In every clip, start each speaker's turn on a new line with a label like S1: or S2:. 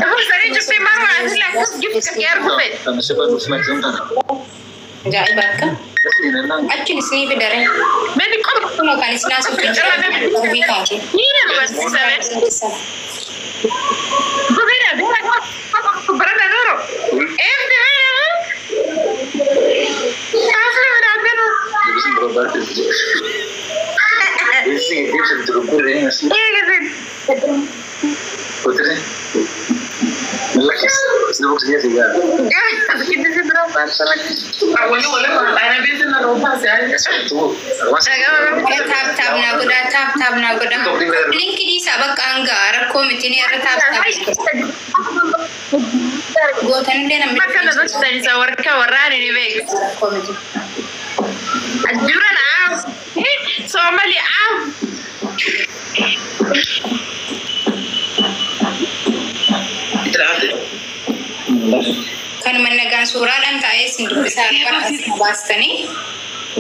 S1: Dursanii cuftee marmaa asii akkas gifti kee arguu fedhe.
S2: Ajaa'iba akka. Achiin isinii fidare.
S1: Meeti qofa.
S2: Kunoo kan isin haasoftu jira. Darbii kaate.
S1: Ni na barsiisa bee. Gubina bira barana nuru. Eefti bira. Asli bira bira.
S2: Tap tap naa godhaa, tap tap naa godhaa. Linkii dhiisaa bakka hangaa rakkoo miti ni irra tap tap. Gootanillee namni
S1: Bakka na tolchitan isa warqa warraan ni beeku.
S2: rakkoo miti.
S1: Ajuran aaf. Somali aaf.
S2: Kanuma nagaan suuraadhaan taa'ee isin dubbisaa akka as baastanii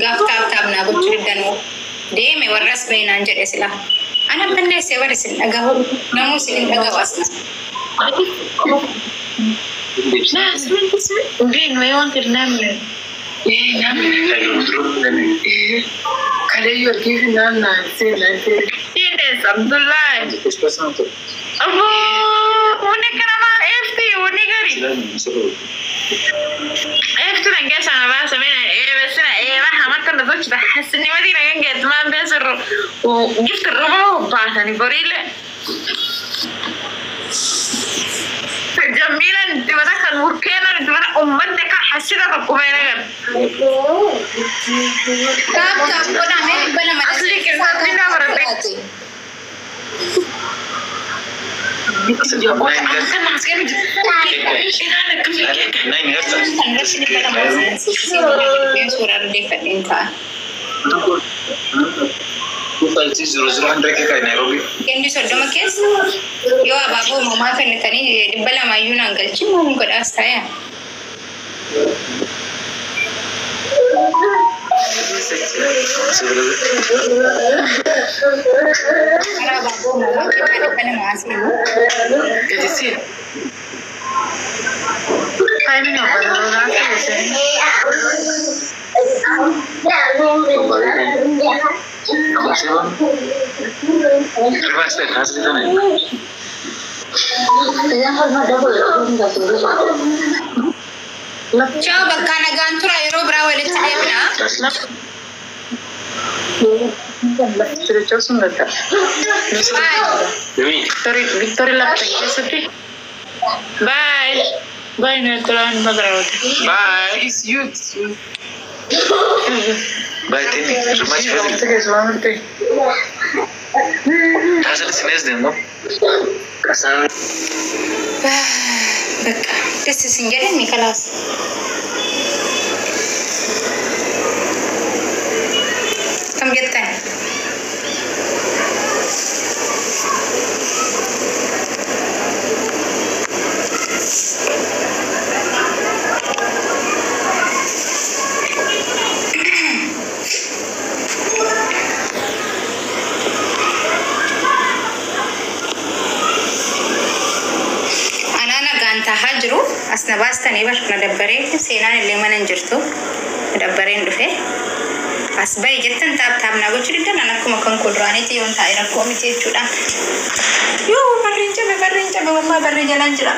S2: gaaf tap tap naa gochuu diddanuu deeme warra as bahinaan jedhe sila. Ana balleessee bara isin dhagahu namuu isin hin dhagahu as.
S1: Ines Abdullahi. Abu, uni karama efti uni gari. Efti dan keessa na baasa mena eebe sina eeba hamakka na tolchita hasinimadi nagan geetmaan beesirru gifti ruba baasani boriile. Jamiilan dibata kan murkeenan dibata ummanni kan hasida tokko meena
S2: Tap tap godhaa mee 200.
S1: Asli keessatti na barate.
S2: Kan irratti 200 suuraa deeffadheen ta'a. Kendi 30 keessa yoo abaaboo uumamaa kennitanii 200 iyyuu naan galchin maal godhaas ta'e. Karaa abaaboo uumamaa kennaa 200 asii. Ciao bakka nagaan tura yeroo biraa walitti deemna.
S1: Bye. Bye. Bye, Netran Bagraut.
S3: Bye.
S4: Bye, Tini.
S2: Bakka das isin jedhan mi kalaas. Kam jettan? Anaa nagaan tahaa jiru as na baastanii bar na dabbaree seenaan illee mana hin jirtu na dabbareen dhufe as bahi jettan tap tap naa gochuu diddan an akkuma kan kuduraaniitti yoon taa'e rakkoo miti jechuudha. Yoo barreen cabe barreen cabe wallahi barree jalaan jira.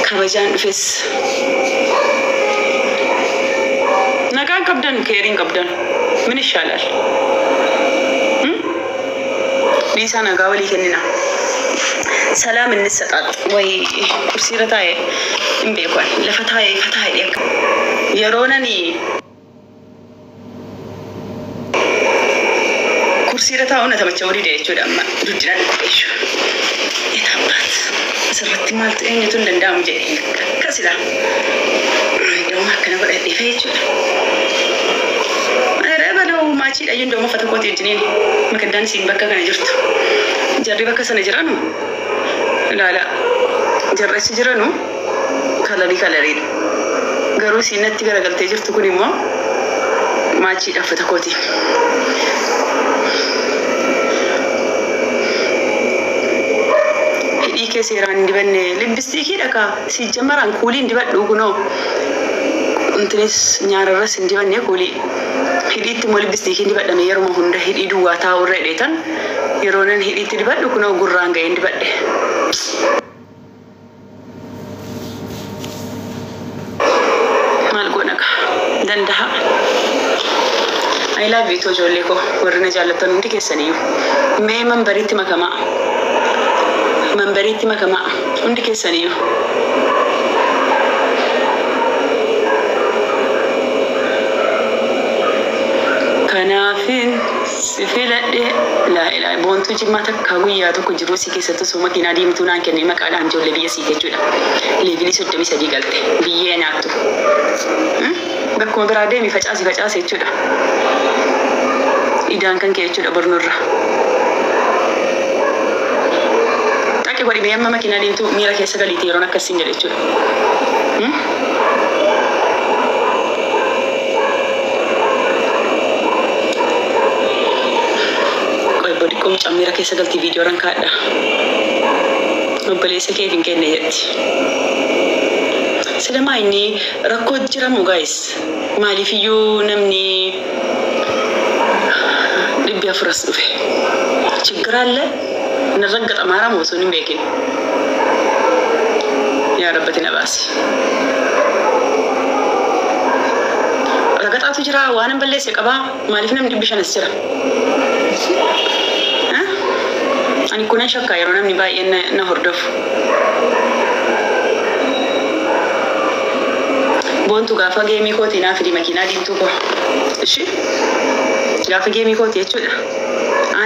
S5: Kabajaan dhufes. Nagaan qabdan keeriin qabdan min ishaalaal. Dhiisaa nagaa walii kennina. Salaam inni saxaax wayi kursiirra taa'e hin beekan lafa taa'e ifa taa'e akka yeroo nani kursiirra taa'u na tamacha walii jechuudha amma duddina dhukkubeessu. Itaabbaat asirratti maaltu eenyutu hin danda'amu jedhee akkasidha. Yooma akkana godhadhee fa'a jechuudha. Ara baloo maachiidha iyyuu ndoo uffata kootii wajjiniin makaddaan isiin bakka kana jirtu. Jarri bakka sana jiranu ilaala. Jarrachi jiranu kalarii kalariidha. Garuu isiin natti garagaltee jirtu kun immoo maachiidha uffata kooti. Hidhii kee seeraan hin dibanne lippistiikii kaa si jamaraan kuulii hin dibadhu kunoo. Intinis nyaararras hin dibanne kuulii. Hidhiitti immoo lippistiikii hin dibadhame yeruma hunda hidhii duwwaa taa'u irra hidheetan yeroo nan hidhiitti dibadhu kunoo gurraan ga'een dibadhe. Maal goona kaa danda'a. I love you too ijoollee koo warri na jaallattan hundi keessaniyyuu. Mee manbariitti makamaa. Manbariitti makamaa hundi keessaniyyuu. Kanaafin si filadhe laa ilaa boontuu jimmaa takka guyyaa tokko jiruu si keessatti osoo makiinaa diimtuu naan kennee maqaadhaan ijoollee biyya sii jechuudha. Leevilii 33 galte biyyee nyaattu. Bakkuma biraa deemi facaasi facaasi jechuudha. Idaan kan kee jechuudha bornurra. Xaqi godhi mee amma makiinaa diimtuu miira keessa galiiti yeroon akkasiin jedhe jechuudha. Qoy bodi mucaan miira keessa galti viidiyoo ran kaadha. Obboleessa keef hin kenne jetti. Silamaa inni rakkoo jiramu gaayis. Maaliifiyyuu namni 400 as dhufe. Chiggiraallee narra gaxamaara moo osoo hin beekin. Yaa rabbati na baasi. Ragaxaatu jira waan hin balleesse qabaa maaliif namni 500 as jira? Ani kunan shakkaa yeroo namni baay'een na hordofu. Boontu gaafa geemii kootii naa fidi makiinaa diimtuu koo. Ishi gaafa geemii kootii jechuudha.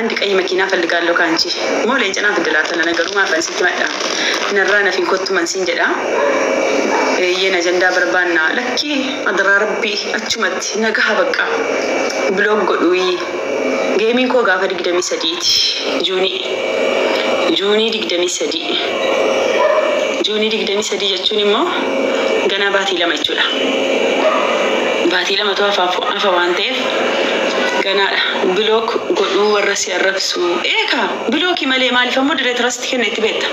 S5: Andi ቀይ መኪና ፈልጋለሁ ከአንቺ ሞ leenca naaf fidalaata na garuu maafan sitti madha narraa nafin kottu mansiin jedha eeyyeen ajandaa barbaanna lakkii adaraa rabbii achumatti nagaha bakka biloog godhuyi geemiin koo gaafa 23ti juunii juunii 23 juunii 23 jechuun immoo ganaa baatii 2 jechuudha. Baatii 2tu hafa waan ta'eef ganaadha. Bilook godhuu warra si arrabsu. Eekaa bilookii malee maaliif ammoo diree tirasti kenna itti beekta.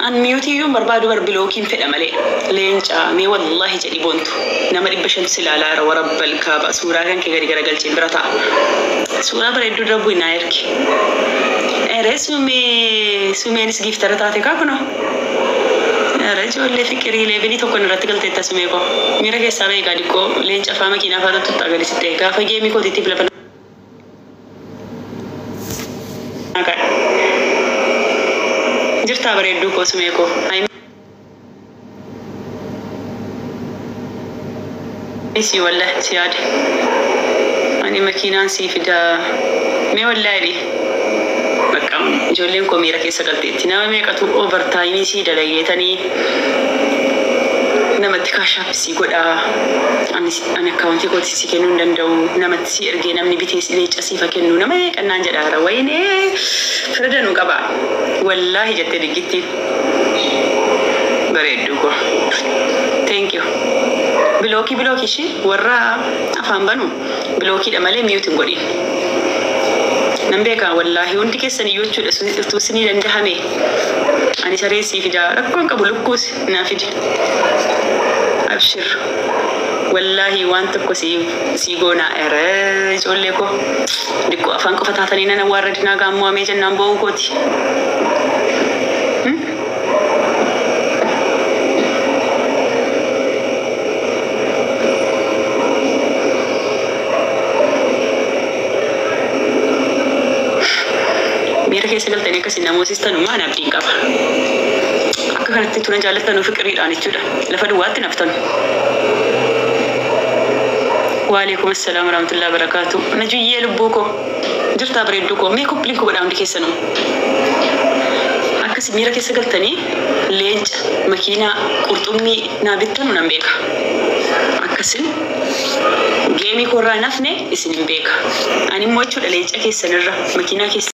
S5: An miyuutiyyuun barbaadu bar bilookiin fedha malee. Leencaa mee wallaahi jedhi boontu. Nama 500 si ilaalaa jira warabbal kaaba suuraa kan kee gadi garagalcheen bira ta'a. Suuraa bareedduu dura bu'i naa ergi. Ere sumee sumeenis giiftara taate kaa kunoo. Ere ijoollee fiqirii leevilii tokko irratti galteetta sumee koo. Miira keessaa beekaa diqqoo leenca faa makiinaa faa tuttuqaa galisitte gaafa geemii kootiitiif lafa jirtaa bareedduu koo sumee koo. Miss you wallahi si yaade. Ani makiinaan sii fidaa. Mee wallahi bakka ijoolleen koo miira keessa galteetti. Nama meeqatu overtime sii dalageetanii namatti kaashaaf sii godhaa. Ani akkaawuntii kootii si kennuu hin danda'u. Namatti si ergee namni bitee si leenca siifa kennu nama meeqannaan jedhaara. Wayinee fira danuu qaba. Wallaahi jettee diggittiin. Bareedduu koo. Thank you. Bilookii bilookii ishee warra afaan banu bilookiidha malee miyuuti hin godhin. Nan beekaa wallaahi hundi keessan iyyuu jechuudha utuu isinii dandahame. Ani saree sii fidaa rakkoon qabu lukkuus naa fidi. Abshir. Wallaahi waan tokko sii goonaa ere ijoollee koo. Diqqoo afaan qofa taatanii nan awwaarradinaa gaammoo amee jennaan boo'uu kooti. Miira keessa galtanii akkasiin namoosistanummaa ani abdiin qaba. Akka kanatti turan jaallattanuu fiqiriidhaan jechuudha. Lafa duwwaatti naftanu. Waalaikum assalaam warahmatullahi wabarakaatu. Najuyyee lubbuu koo jirtaa bareedduu koo mee koppiliin koo godhaa hundi keessanuu. Akkasi miira keessa galtanii leenca makiinaa qurxummii naa bittanu nan beeka. Akkasin geemii koorraa hin hafne isin hin beeka. Ani immoo jechuudha leenca keessanirra makiinaa keessa.